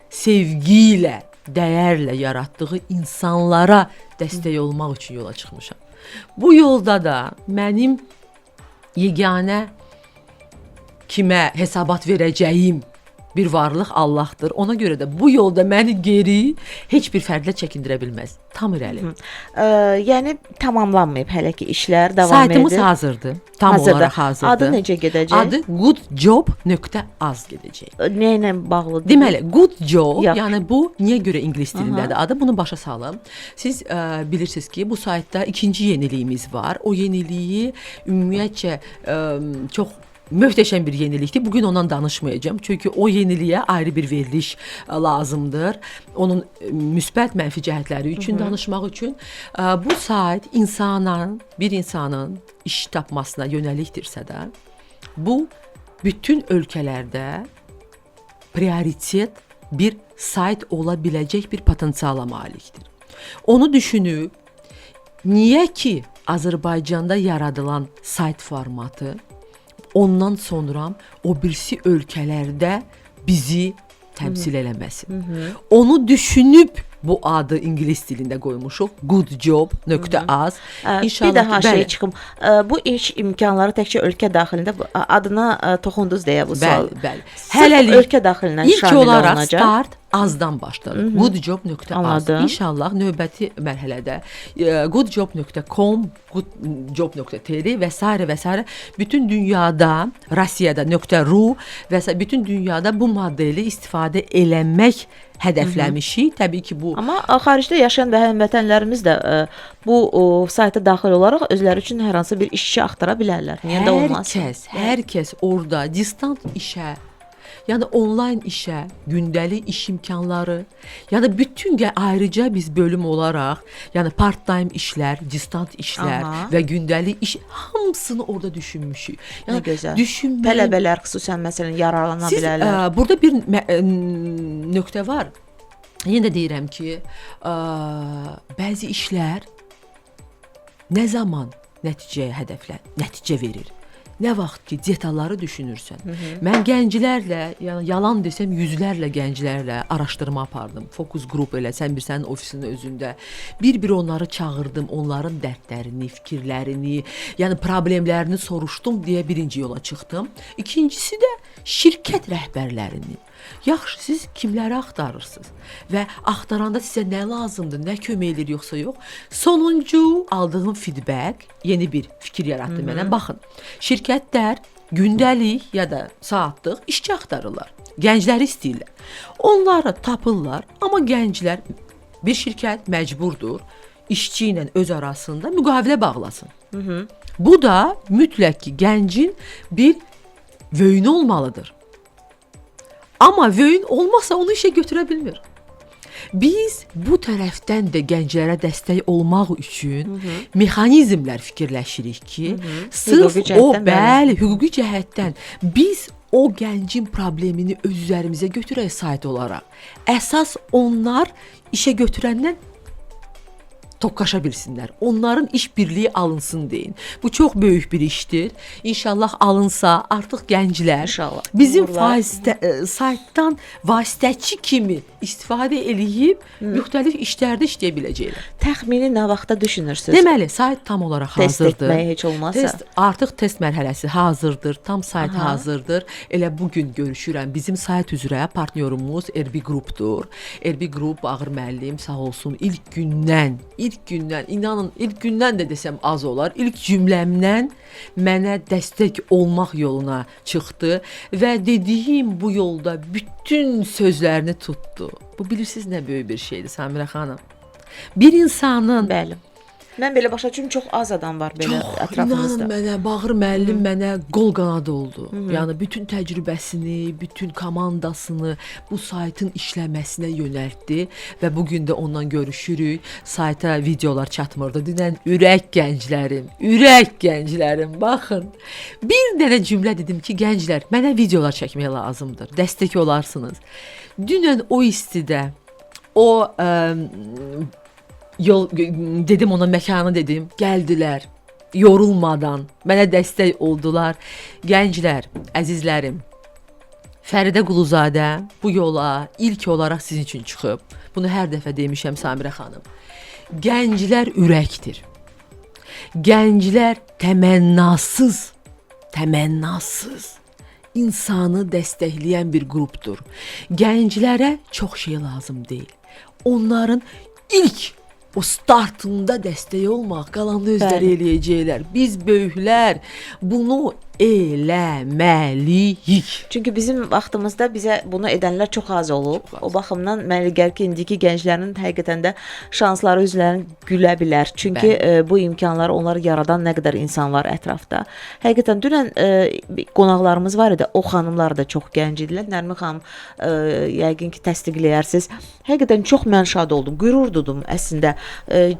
sevgi ilə, dəyərlə yaratdığı insanlara dəstək olmaq üçün yola çıxmışam. Bu yolda da mənim yeganə kimə hesabat verəcəyim bir varlıq Allahdır. Ona görə də bu yolda məni geri heç bir fərdlə çəkindirə bilməz. Tam irəli. Yəni tamamlanmayıb hələ ki işlər davam Saytımız edir. hazırdır. Tam Hazırdır. olaraq hazırdır. Adı necə gedəcək? Adı goodjob.az gedəcək. Nə ilə bağlıdır? Deməli, good job, Yaxşı. yəni bu niyə görə ingilis dilindədir adı? Bunu başa salım. Siz bilirsiniz ki, bu saytda ikinci yeniliyimiz var. O yeniliyi ümumiyyətcə çox möhtəşəm bir yenilikdir. Bugün ondan danışmayacağam. Çünki o yeniliyə ayrı bir veriliş lazımdır. Onun müsbət, mənfi cəhətləri üçün danışmaq üçün. Bu sayt insanın, bir insanın iş tapmasına yönəlikdirsə də, bu bütün ölkələrdə prioritet bir sayt ola biləcək bir potensiala malikdir. Onu düşünüb niyə ki Azərbaycanda yaradılan sayt formatı ondan sonra o birisi ölkələrdə bizi təmsil eləməsin. Onu düşünüb bu adı ingilis dilində qoymuşuq. goodjob.az. İnşallah bir daha şey çıxım. Bu iş imkanları təkcə ölkə daxilində adına toxundunuz deyə bu sual. Bəli, bəli. Hələlik ölkə daxilindən ilk şamil olaraq olunacaq. Start Azdan başladıq. Goodjob.az. İnşallah növbəti mərhələdə goodjob.com, goodjob.tr və sairə və sairə bütün dünyada, Rusiyada .ru və sairə bütün dünyada bu modeli istifadə eləmək hədəfləmişik. Təbii ki, bu Amma xaricdə yaşayan və həmvətənlərimiz də bu sayta daxil olaraq özləri üçün hər hansı bir işçi axtara bilərlər. Niyə də olmasın? Hər kəs orada distant işə, yəni onlayn işə, gündəlik iş imkanları, yəni bütün ayrıca biz bölüm olaraq, yəni part-time işlər, distant işlər və gündəlik iş hamısını orada düşünmüşük. Yəni gözəl. Düşünmək, tələbələr xüsusən məsələn yararlana siz, bilərlər. Burada bir nöqtə var. Yenə də deyirəm ki, bəzi işlər nə zaman nəticəyə hədəflən, nəticə verir? Nə vaxt ki detalları düşünürsən. Mən gənclərlə, yəni yalan desəm yüzlərlə gənclərlə araşdırma apardım. Fokus qrup elə sən bir sənin ofisinin özündə bir-bir onları çağırdım, onların dərdlərini, fikirlərini, yəni problemlərini soruşdum deyə birinci yola çıxdım. İkincisi də şirkət rəhbərlərini. Yaxşı, siz kimləri axtarırsınız və axtaranda sizə nə lazımdır, nə kömək eləyir yoxsa yox? Sonuncu aldığım feedback yeni bir fikir yaratdı mənə. Baxın, şirkətlər gündəlik ya da saatlıq işçi axtarırlar. Gəncləri istəyirlər. Onları tapırlar, amma gənclər bir şirkət məcburdur işçi ilə öz arasında müqavilə bağlasın. Bu da mütləq ki, gəncin bir vöyünü olmalıdır. Amma vöyün olmazsa onu işə götürə bilmir. Biz bu tərəfdən də gənclərə dəstək olmaq üçün mexanizmlər fikirləşirik ki, sırf o, bəli, hüquqi cəhətdən biz o gəncin problemini öz üzərimizə götürək sayt olaraq. Əsas onlar işə götürəndən tokkaşa bilsinlər. Onların iş birliyi alınsın deyin. Bu çox böyük bir işdir. İnşallah alınsa artıq gənclər İnşallah. Bizim saytdan vasitəçi kimi istifadə eləyib müxtəlif işlərdə işləyə biləcəklər. Təxmini nə vaxta düşünürsünüz? Deməli, sayt tam olaraq test hazırdır. Test etməyə heç olmazsa. Artıq test mərhələsi hazırdır. Tam sayt hazırdır. Elə bu gün görüşürəm. Bizim sayt üzrə partnyorumuz RB Qrupdur. RB Qrup Bağır müəllim sağ olsun ilk gündən, inanın ilk gündən də desəm az olar, ilk cümləmdən mənə dəstək olmaq yoluna çıxdı və dediyim bu yolda bütün sözlərini tutdu. Bu bilirsiniz nə böyük bir şeydir Samirə xanım. Bir insanın... Bəli. Mən belə başa düşürüm, çox az adam var belə çox, ətrafımızda. İnanın mənə, Bağır müəllim mənə qol qanadı oldu. Yəni bütün təcrübəsini, bütün komandasını bu saytın işləməsinə yönəltdi və bu gün də ondan görüşürük. Sayta videolar çatmırdı. Dünən ürək gənclərim, baxın. Bir dənə cümlə dedim ki, gənclər, mənə videolar çəkmək lazımdır. Dəstək olarsınız. Dünən o istidə, o yol dedim ona, məkanı dedim, gəldilər yorulmadan, mənə dəstək oldular. Gənclər, əzizlərim, Fəridə Quluzadə bu yola ilk olaraq sizin üçün çıxıb. Bunu hər dəfə demişəm Samirə xanım. Gənclər ürəkdir. Gənclər təmənnasız insanı dəstəkləyən bir qrupdur. Gənclərə çox şey lazım deyil. Onların ilk o startında dəstək olmaq, qalanını özləri eləyəcəklər. Biz böyüklər bunu eləməliyik. Çünki bizim vaxtımızda bizə bunu edənlər çox az olub. Çox az. O baxımdan mənə gəlir ki, indiki gənclərin həqiqətən də şansları üzlərini gülə bilər. Çünki bu imkanları onları yaradan nə qədər insan var ətrafda. Həqiqətən dünən qonaqlarımız var idi. O xanımlar da çox gənc idilər. Nərmin xanım yəqin ki, təsdiqləyərsiniz. Həqiqətən çox mən şad oldum, qürur dudum əslində.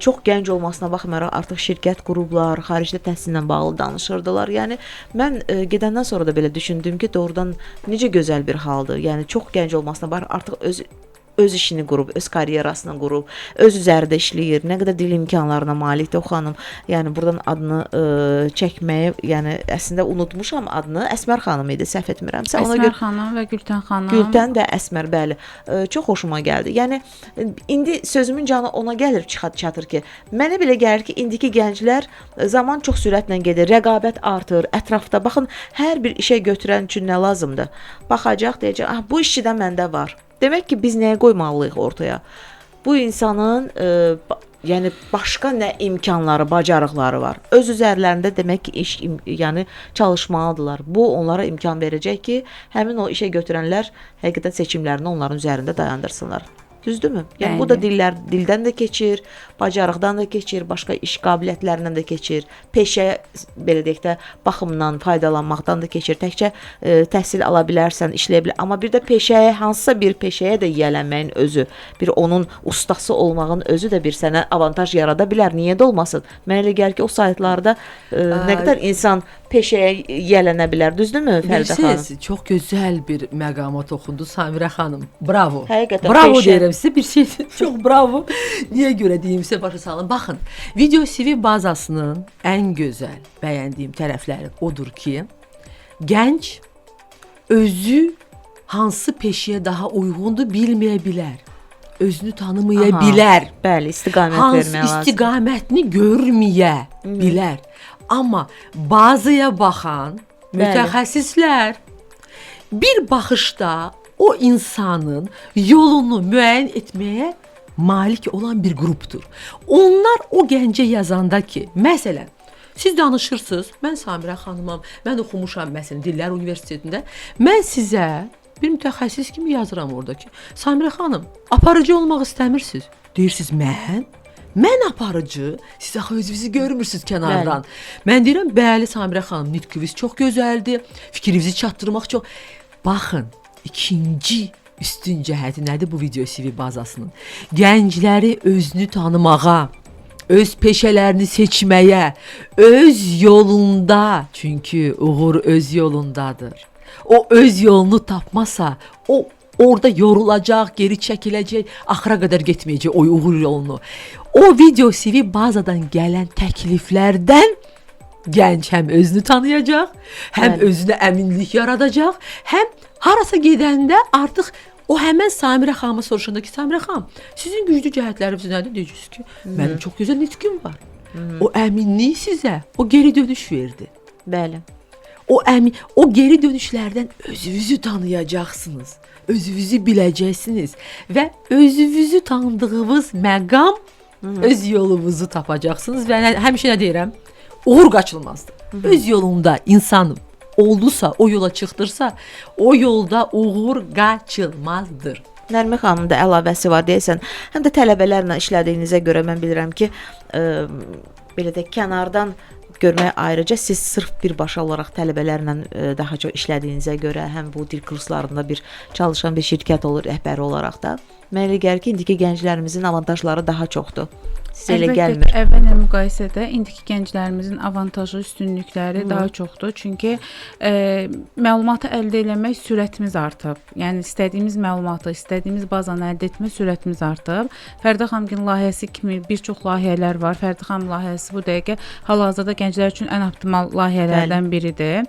Çox gənc olmasına baxmayaraq artıq şirkət qurublar, xaricdə təhsillə bağlı danışırdılar. Yəni mən gedəndən sonra da belə düşündüm ki, doğrudan necə gözəl bir haldır. Yəni çox gənc olmasına baxmayaraq artıq öz işini qurub, öz karyerasını qurub, öz üzərində işləyir. Nə qədər dil imkanlarına malikdir o xanım. Yəni buradan adını çəkməyi, yəni əslində unutmuşam adını. Əsmər xanım idi, səhv etmirəmsə. Ona Əsmər xanım və Gültən xanım. Gültən və Əsmər, bəli. Çox xoşuma gəldi. Yəni indi sözümün canı ona gəlir, çatır ki, mənə belə gəlir ki, indiki gənclər zaman çox sürətlə gedir, rəqabət artır ətrafda. Baxın, hər bir işə götürən üçün nə lazımdır? Baxacaq, deyəcək, ah, bu işçidən məndə var. Demək ki, biz nəyə qoymalıyıq ortaya? Bu insanın yəni başqa nə imkanları, bacarıqları var. Öz üzərlərində demək ki, iş, yəni çalışmalıdırlar. Bu onlara imkan verəcək ki, həmin o işə götürənlər həqiqətən seçimlərini onların üzərində dayandırsınlar. Düzdürmü? Yəni bu da dildən də keçir, bacarıqdan da keçir, başqa iş qabiliyyətlərindən də keçir, peşə belə deyək də baxımdan faydalanmaqdan da keçir. Təkcə təhsil ala bilərsən, işləyə bilər, amma bir də peşəyə, hansısa bir peşəyə də yiyələnməyin özü, bir onun ustası olmağın özü də bir sənə avantaj yarada bilər. Niyə də olmasın? Mənə elə gəlir ki, o saytlarda nə qədər insan peşəyə yiyələnə bilər, düzdürmü Fəridə xanım? Bilirsiniz, çox gözəl bir məqama toxundu Samirə xanım. Bravo. Həqiqətən bravo peşə. Deyirəm sizə bir şey. Çox bravo. Niyə görə deyim sizə, başa salın. Baxın, video CV bazasının ən gözəl bəyəndiyim tərəfləri odur ki, gənc özü hansı peşəyə daha uyğundur bilməyə bilər. Özünü tanımaya bilər. Bəli, istiqamət hansı vermək lazım. İstiqamətini görməyə bilər. Amma bazaya baxan mütəxəssislər bir baxışda o insanın yolunu müəyyən etməyə malik olan bir qrupdur. Onlar o gəncə yazanda ki, məsələn, siz danışırsınız, mən Samirə xanımam, mən oxumuşam məsələn Dillər Universitetində. Mən sizə bir mütəxəssis kimi yazıram orada ki, Samirə xanım, aparıcı olmaq istəmirsiniz. Deyirsiniz, mən? Mən aparıcı, siz axı özünüzü görmürsünüz kənardan. Bəli. Mən deyirəm, bəli Samirə xanım, nitqiniz çox gözəldir, fikrinizi çatdırmaq çox. Baxın, ikinci üstün cəhəti nədir bu video CV bazasının? Gəncləri özünü tanımağa, öz peşələrini seçməyə, öz yolunda, çünki uğur öz yolundadır. O öz yolunu tapmasa, o orada yorulacaq, geri çəkiləcək, axıra qədər getməyəcək o uğur yolunu. O video CV bazadan gələn təkliflərdən gənc həm özünü tanıyacaq, həm bəli, özünə əminlik yaradacaq, həm harasa gedəndə artıq o həmən Samirə xanıma soruşanda ki, Samirə xanım, sizin güclü cəhətləriniz nədir? Deyəcəksiniz ki, mənim çox gözəl nitqim var. O əminlik sizə, o geri dönüş verdi. Bəli. O geri dönüşlərdən özünüzü tanıyacaqsınız. Özünüzü biləcəksiniz və özünüzü tanıdığınız məqam öz yolunuzu tapacaqsınız və həmişə nə deyirəm? Uğur qaçılmazdır. Öz yolunda insan oldusa, o yola çıxdırsa, o yolda uğur qaçılmazdır. Nərmin xanımın da əlavəsi var deyəsən. Həm də tələbələrlə işlədiyinizə görə mən bilirəm ki, belə də kənardan görmək ayrıca siz sırf birbaşa olaraq tələbələrlə daha çox işlədiyinizə görə həm bu dil kurslarında bir çalışan bir şirkət olur rəhbəri olaraq da. Mənə elə gəlir ki, indiki gənclərimizin avantajları daha çoxdur. Sizə elə gəlmir. Əlbəttə ki, əvvəllə müqayisədə indiki gənclərimizin avantajı, üstünlükləri daha çoxdur. Çünki məlumatı əldə eləmək sürətimiz artıb. Yəni istədiyimiz məlumatı, istədiyimiz bazanı əldə etmə sürətimiz artıb. Fəridə xanımgilin layihəsi kimi bir çox layihələr var. Fəridə xanım layihəsi bu dəqiqə hal-hazırda gənclər üçün ən optimal layihələrdən biridir.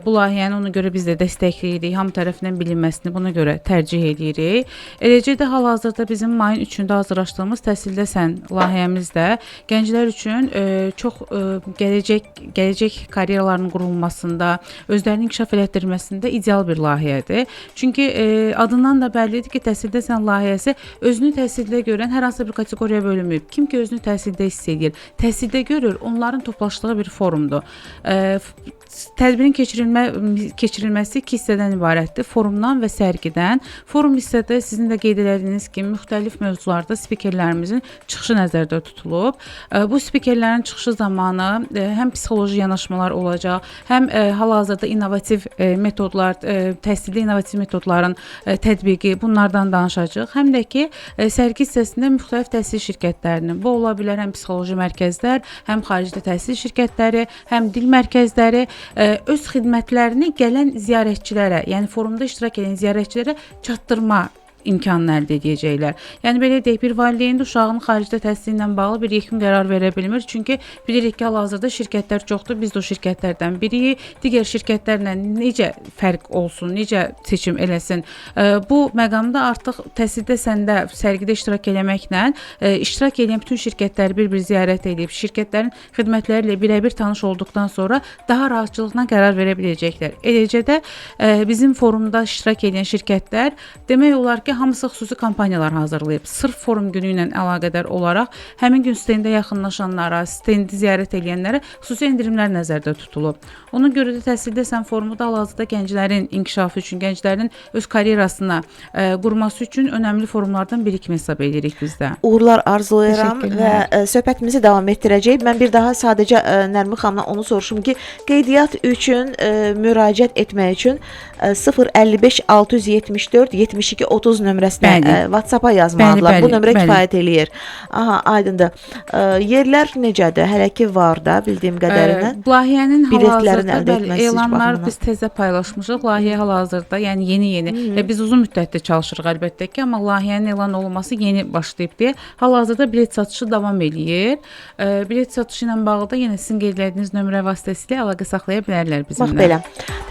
Bu layihəni ona görə biz də dəstəkləyirik. Hamı tərəfindən bilinməsini buna görə tərcih edirik. Eləcə də hal-hazırda bizim mayın 3-ündə hazırlaşdığımız Təhsildə Sən layihəmiz də gənclər üçün çox gələcək karyeralarının qurulmasında, özlərinin inkişaf elətdirməsində ideal bir layihədir. Çünki adından da bəllidir ki, Təhsildə Sən layihəsi özünü təhsildə görən hər hansısa bir kateqoriyaya bölünməyib. Kim ki özünü təhsildə hiss edir, təhsildə görür, onların toplaşdığı bir forumdur. Tədbirin keçirilməsi iki hissədən ibarətdir. Forumdan və sərgidən. Forum hissədə sizin də qeyd elədiyiniz kimi müxtəlif mövzularda spikerlərimizin çıxışı nəzərdə tutulub. Bu spikerlərin çıxışı zamanı həm psixoloji yanaşmalar olacaq, həm hal-hazırda innovativ metodlar, təhsildə innovativ metodların tətbiqi, bunlardan danışacağıq. Həm də ki, sərgi hissəsində müxtəlif təhsil şirkətlərinin, bu ola bilər həm psixoloji mərkəzlər, həm xaricdə təhsil şirkətləri, həm dil mərkəzləri öz xidmətlərini gələn ziyarətçilərə, yəni forumda iştirak edən ziyarətçilərə çatdırma imkanını əldə edəcəklər. Yəni belə deyək, bir valideyn də uşağının xaricdə təhsili ilə bağlı bir yekun qərar verə bilmir. Çünki bilirik ki, hal-hazırda şirkətlər çoxdur. Biz də o şirkətlərdən biriyik. Digər şirkətlərlə necə fərq olsun, necə seçim eləsin? Bu məqamda artıq təhsildə səndə sərgidə iştirak eləməklə iştirak edən bütün şirkətləri bir-bir ziyarət edib, şirkətlərin xidmətləri ilə birebir tanış olduqdan sonra daha rahatçılıqla qərar verə biləcəklər. Eləcə də bizim forumda iştirak edən şirkətlər demək olar ki, hamısı xüsusi kampaniyalar hazırlayıb. Sırf forum günü ilə əlaqədar olaraq həmin gün stendə yaxınlaşanlara, stendi ziyarət edənlərə xüsusi endirimlər nəzərdə tutulub. Ona görə də Təhsildə Sən forumu da hal-hazırda gənclərin inkişafı üçün, gənclərin öz karyerasına qurması üçün önəmli forumlardan biri kimi hesab edirik biz də. Uğurlar arzulayıram və söhbətimizi davam etdirəcəyik. Mən bir daha sadəcə Nərmin xanımdan onu soruşum ki, qeydiyyat üçün müraciət etmək üçün 055 674 72 30 nömrəsinə WhatsApp-a yazmalıdırlar. Bəli, bu nömrə kifayət eləyir. Aha, aydındır. Yerlər necədir? Hələ ki var da bildiyim qədərilə. Layihənin hal-hazırda bəli, elanlar biz təzə paylaşmışıq. Layihə hal-hazırda, yəni yeni-yeni və biz uzun müddətdir çalışırıq əlbəttə ki, amma layihənin elan olunması yeni başlayıb deyə hal-hazırda bilet satışı davam eləyir. Bilet satışı ilə bağlı da yenə sizin qeyd etdiyiniz nömrə vasitəsilə əlaqə saxlaya bilərlər bizimlə. Bax belə.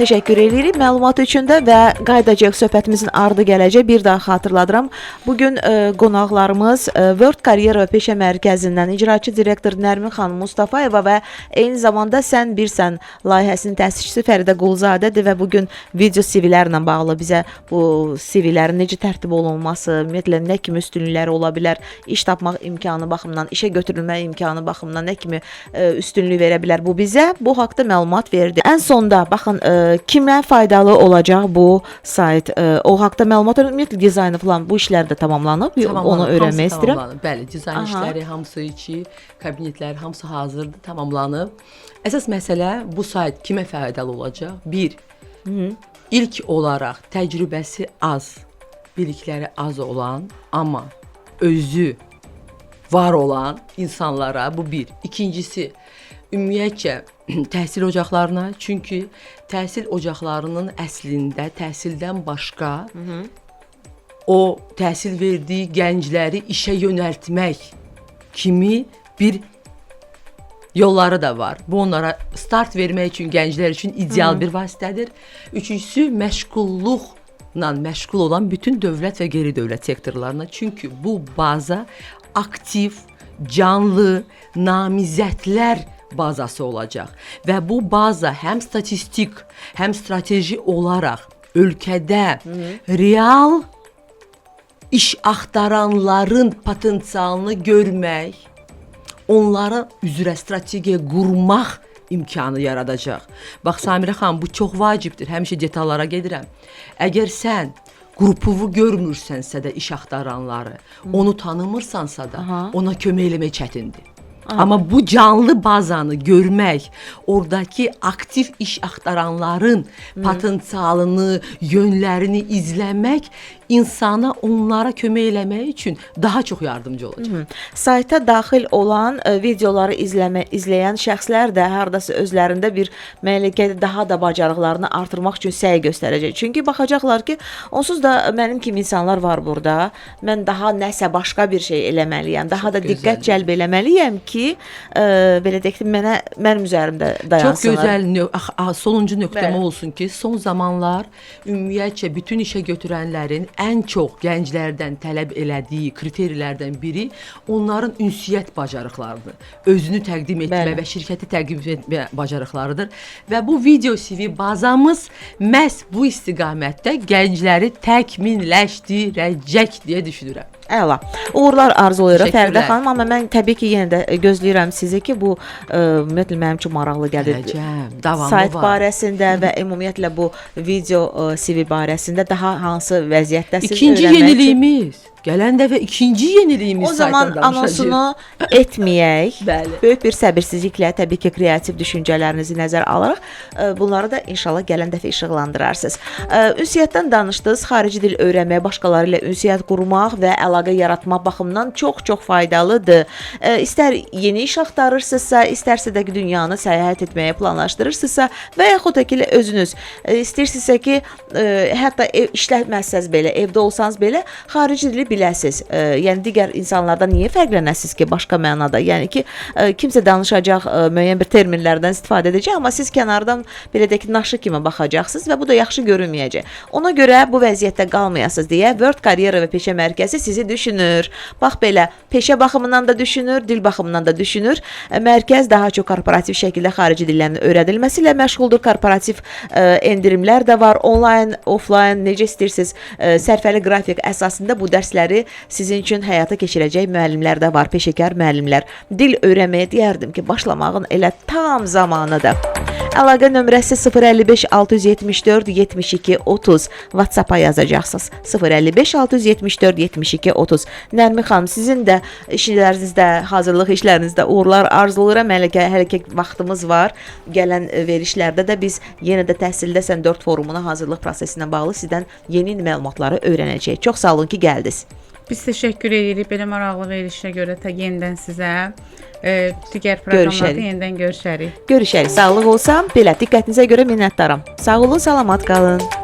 Təşəkkür edirik məlumat üçün də və qayıdacağıq, söhbətimizin ardı gələcək. Bir daha xatırladıram. Bugün qonaqlarımız World Karyera və Peşə Mərkəzindən icraçı direktor Nərmin xanım Mustafayeva və eyni zamanda Sən Birsən layihəsinin təsisçisi Fəridə Quluzadədir və bugün video CV-lərlə bağlı bizə bu CV-lərin necə tərtib olunması, ümumiyyətlə nə kimi üstünlükləri ola bilər, iş tapmaq imkanı baxımından, işə götürülmə imkanı baxımından nə kimi üstünlük verə bilər bu bizə. Bu haqda məlumat verdi. Ən sonda baxın kimə faydalı olacaq bu sayt? O haqda məlumat, ümumiyyətlə dizaynı falan bu işlər də tamamlanıb. Onu öyrənmək istəyirəm. Bəli, dizayn işləri hamısı içi, kabinetlər hamısı hazırdır, tamamlanıb. Əsas məsələ bu sayt kimə faydalı olacaq? Bir, ilk olaraq təcrübəsi az, bilikləri az olan, amma özü var olan insanlara bu bir. İkincisi, ümumiyyətcə təhsil ocaqlarına, çünki təhsil ocaqlarının əslində təhsildən başqa o təhsil verdiyi gəncləri işə yönəltmək kimi bir yolları da var. Bu onlara start vermək üçün, gənclər üçün ideal bir vasitədir. Üçüncüsü, məşğulluqla məşğul olan bütün dövlət və qeyri-dövlət sektorlarına. Çünki bu baza aktiv, canlı namizədlər bazası olacaq və bu baza həm statistik, həm strateji olaraq ölkədə real iş axtaranların potensialını görmək, onlara üzrə strategiya qurmaq imkanı yaradacaq. Bax Samirə xanım, bu çox vacibdir. Həmişə detallara gedirəm. Əgər sən qrupuvu görmürsənsə də iş axtaranları, onu tanımırsansa da, ona kömək eləmək çətindir. Amma bu canlı bazanı görmək, oradakı aktiv iş axtaranların potensialını, yönlərini izləmək insana onlara kömək eləmək üçün daha çox yardımcı olacaq. Sayta daxil olan videoları izləyən şəxslər də hardasa özlərində bir mələkə, daha da bacarıqlarını artırmaq üçün səy göstərəcək. Çünki baxacaqlar ki, onsuz da mənim kimi insanlar var burada. Mən daha nəsə başqa bir şey eləməliyəm, daha da diqqət cəlb eləməliyəm ki, belə deyək ki, mənim üzərimdə dayansınlar. Çox gözəl sonuncu nöqtəm olsun ki, son zamanlar ümumiyyətcə bütün işə götürənlərin ən çox gənclərdən tələb elədiyi kriterilərdən biri onların ünsiyyət bacarıqlarıdır. Özünü təqdim etmə və şirkəti təqdim etmə bacarıqlarıdır. Və bu video CV bazamız məhz bu istiqamətdə gəncləri təkmilləşdirəcək deyə düşünürəm. Əla. Uğurlar arzulayırıq Fəridə xanım, amma mən təbii ki, yenə də gözləyirəm sizi ki, bu ümumiyyətlə mənim üçün maraqlı gəlir. Gələcəm, davamı sayt var barəsində və ümumiyyətlə bu video CV barəsində daha hansı vəziyyətdəsiniz? İkinci yeniliyimiz. Gələn dəfə ikinci yeniliyimiz o zaman anonsunu etməyək. Bəli. Böyük bir səbirsizliklə təbii ki, kreativ düşüncələrinizi nəzərə alaraq bunları da inşallah gələn dəfə işıqlandırarsınız. Ünsiyyətdən danışdınız, xarici dil öyrənmək, başqaları ilə ünsiyyət qurmaq və əlaqə əlaqə yaratma baxımından çox-çox faydalıdır. İstər yeni iş axtarırsınızsa, istərsə də ki, dünyanı səyahət etməyə planlaşdırırsınızsa və yaxud da ki, elə özünüz istəyirsinizsə ki, hətta işləməsəz belə, evdə olsanız belə xarici dili biləsiz. Yəni digər insanlardan niyə fərqlənəsiz ki, başqa mənada? Yəni ki, kimsə danışacaq, müəyyən bir terminlərdən istifadə edəcək, amma siz kənardan belə deyək ki, naşı kimi baxacaqsınız və bu da yaxşı görünməyəcək. Ona görə bu vəziyyətdə qalmayasınız deyə Word Karyera və Peşə Mərkəzi sizi düşünür. Bax belə, peşə baxımından da düşünür, dil baxımından da düşünür. Mərkəz daha çox korporativ şəkildə xarici dillərin öyrədilməsi ilə məşğuldur. Korporativ endirimlər də var. Onlayn, offline, necə istəyirsiniz, sərfəli qrafik əsasında bu dərsləri sizin üçün həyata keçirəcək müəllimlər də var, peşəkar müəllimlər. Dil öyrənməyə deyərdim ki, başlamağın elə tam zamanıdır. Əlaqə nömrəsi 055 674 72 30. WhatsApp-a yazacaqsınız. 055 674 72 30. Nərmin xanım, sizin də işlərinizdə, hazırlıq işlərinizdə uğurlar arzulayıram. Hələ ki vaxtımız var. Gələn verilişlərdə də biz yenə də Təhsildəsən 4 forumuna hazırlıq prosesi ilə bağlı sizdən yeni məlumatları öyrənəcəyik. Çox sağ olun ki, gəldiniz. Biz təşəkkür edirik belə maraqlı verilişə görə də yenidən sizə. Digər proqramlarda Görüşərik. yenidən görüşərik. Görüşərik. Sağlıq olsa, belə diqqətinizə görə minnətdaram. Sağ olun, salamat qalın.